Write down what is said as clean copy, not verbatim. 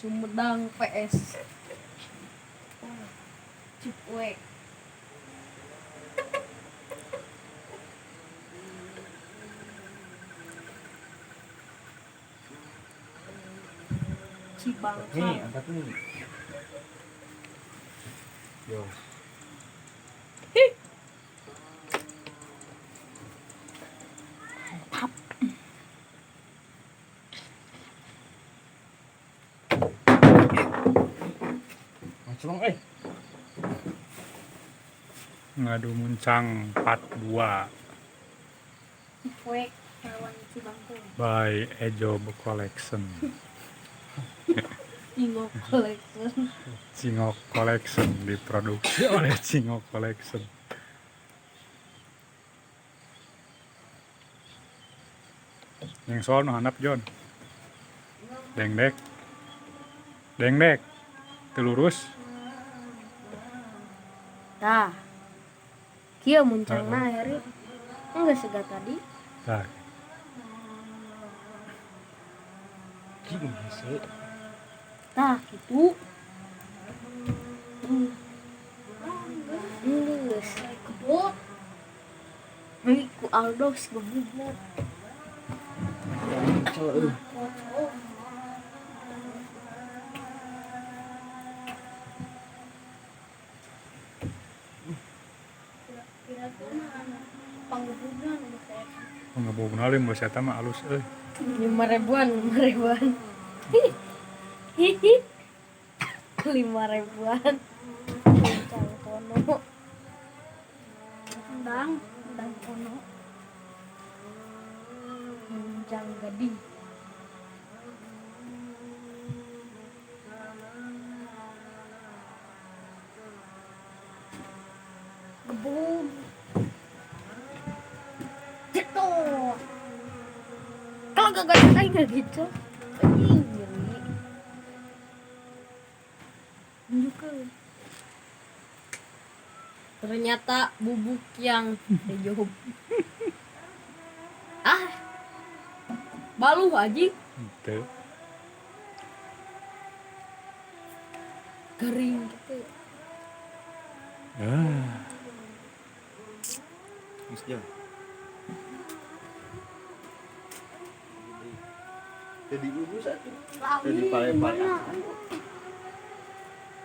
Sumedang PS Cipwe. Cibangkang. Nih, angkat nih. Yo. Mantap. Macam eh. Ngadu muncang 42. Cipwe lawan Cibangkung. By Ejo Collection. Cingok Collection. Cingok Collection diproduksi oleh Cingok Collection. Yang soal nu handap John. Dengdek. Dengdek. Teu lurus. Tah. Kieu muncangna Heri. Enggak sega tadi. Tah. Cing hese. Tah kitu. Geus kebot. Beli ku Aldos gebubot. Panggebubna leuh geus eta mah alus euy. 5 ribuan, 5 ribuan. 5 ribuan. Muncang kono. Endang, endang kono. Muncang gading. Gebug. Jatuh. Kalau gak gak nggak gitu. Anjing nyeri. Tunjukkan. Ternyata bubuk yang jauh. Ah. Baluh aja. Henteu. Kering gitu. Ah. Geus jauh. Jadi ibu satu. Jadi pale-pale.